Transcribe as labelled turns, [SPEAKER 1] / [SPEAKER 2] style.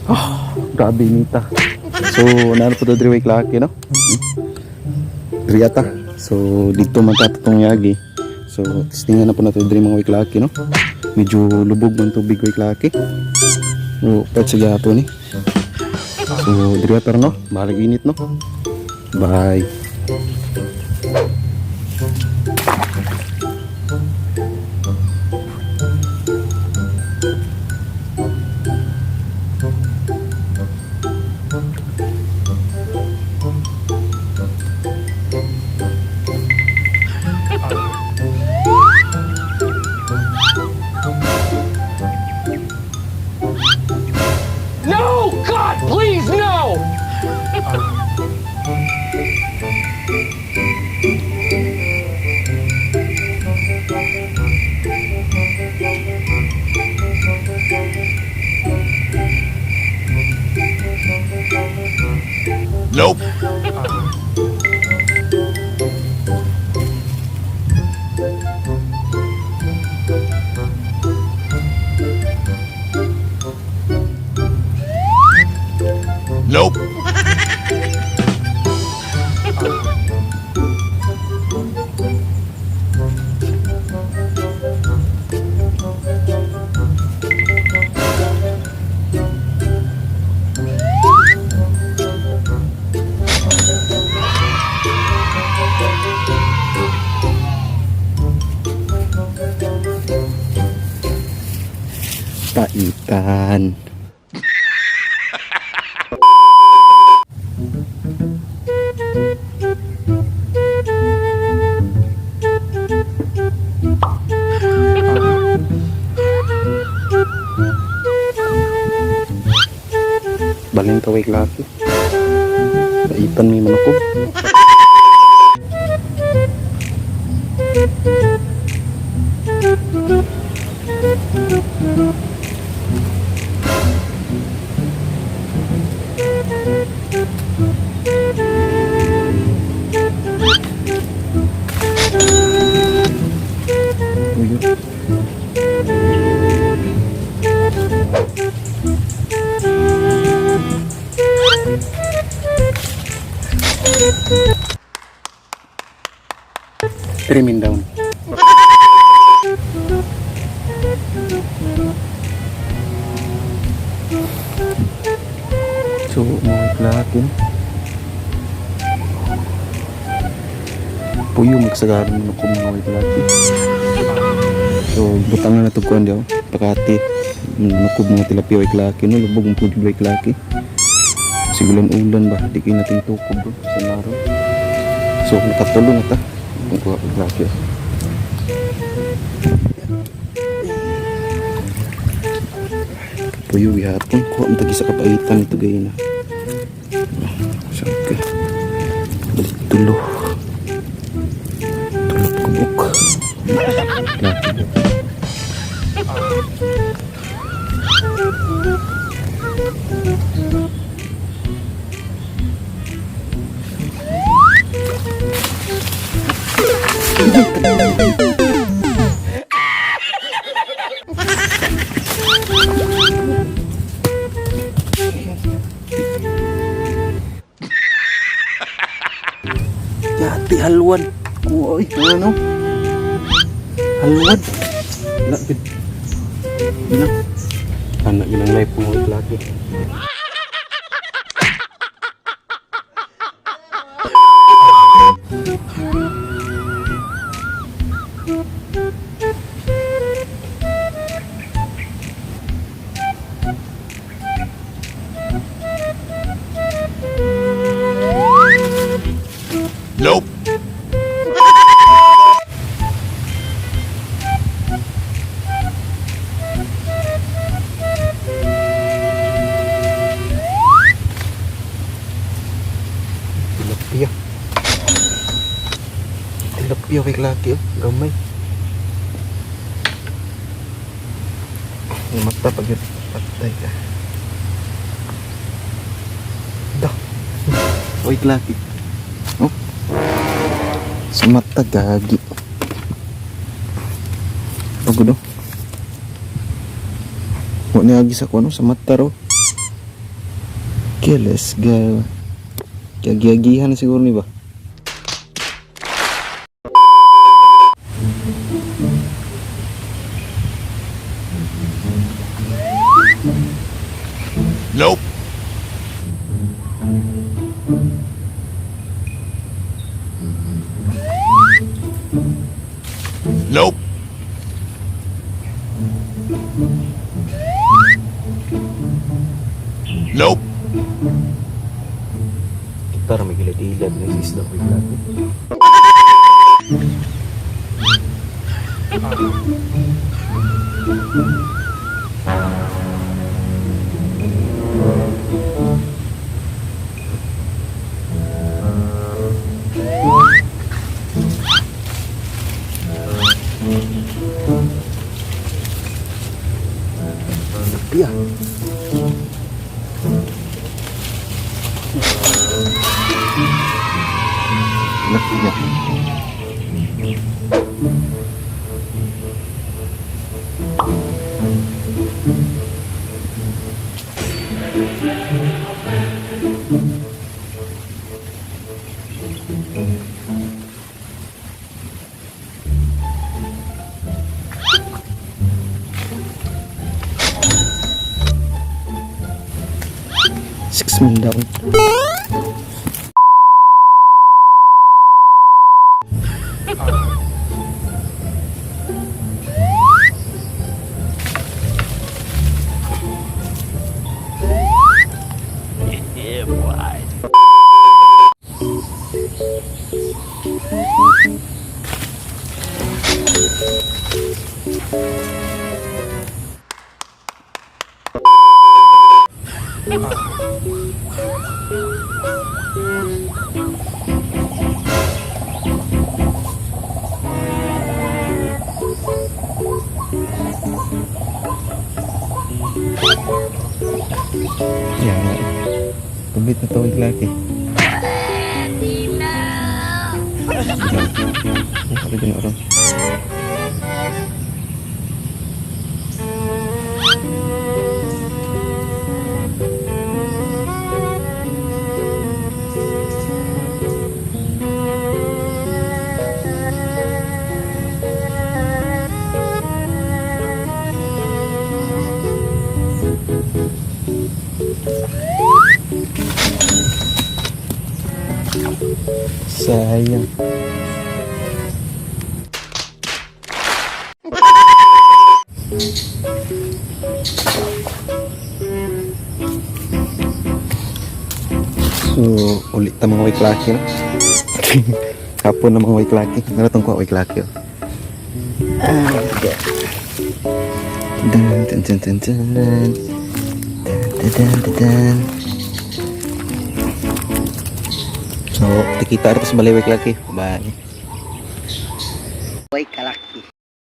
[SPEAKER 1] Oh, grabe nita. So, naano po to diri way klaki, no? Diri ata. So, dito man ta tong yagi. So, testingan na po nato diri mga way klaki, no? Medyo lubog man tubig way klaki. So, pet sa ato ni. So, diri ata no? Bahalag init, no? Bye.
[SPEAKER 2] No! God, please, no!
[SPEAKER 3] Nope. Nope.
[SPEAKER 1] Paitan. Balin taway klaki. Paitan may manukob. Uyo. Trimming down. So, mga klakin. Puyo magsagaran mo ko mga klaki. So, butang na natugkuan diyaw. Pakati. Nukob mga tilapia way klaki. No, lubog mo pud way klaki. Sigulan ulan ba? Di kayo natin tukob bro. Sa laro. So, nakatulo na ta. Kung kuha ko klaki. Puyo gihapon. Kuha mo tagi sa kapaitan ito gayon na. So, okay. Balik tulo. Tulo kubok. Klaki. Yati halwan. Uy, ano? Halwan. Wala, gid. Ano? Anak ginang life mo lagi.
[SPEAKER 3] Nope.
[SPEAKER 1] Tilapia. Tilapia kay laki oh, gamay. Ang mata pag yun, patay ka. Da. Oy, klaki. Oh. Sa mata gagi. Pagod oh. Wa niya agi sa kuno sa mata ro. Okay, let's go. Kagiagihan siguro ni ba?
[SPEAKER 3] Nope. Nope. Nope.
[SPEAKER 1] Kita ra may gilad-ilad na isda ko laki. Yeah. Laki niya. 6 man down. Yan. Tumit na to yung laki. Ang sabi na ron. Sayang. So, ulit ta mga wiklaki, no? Hapon na mga wiklaki. Naratong ko wiklaki, oh. Ah, okay. Dun, dun, dun, dun, dun, dun. Dun, dun, dun, dun, dun. So, tikita rin sa balay wiklaki. Bye.
[SPEAKER 4] Way kalaki.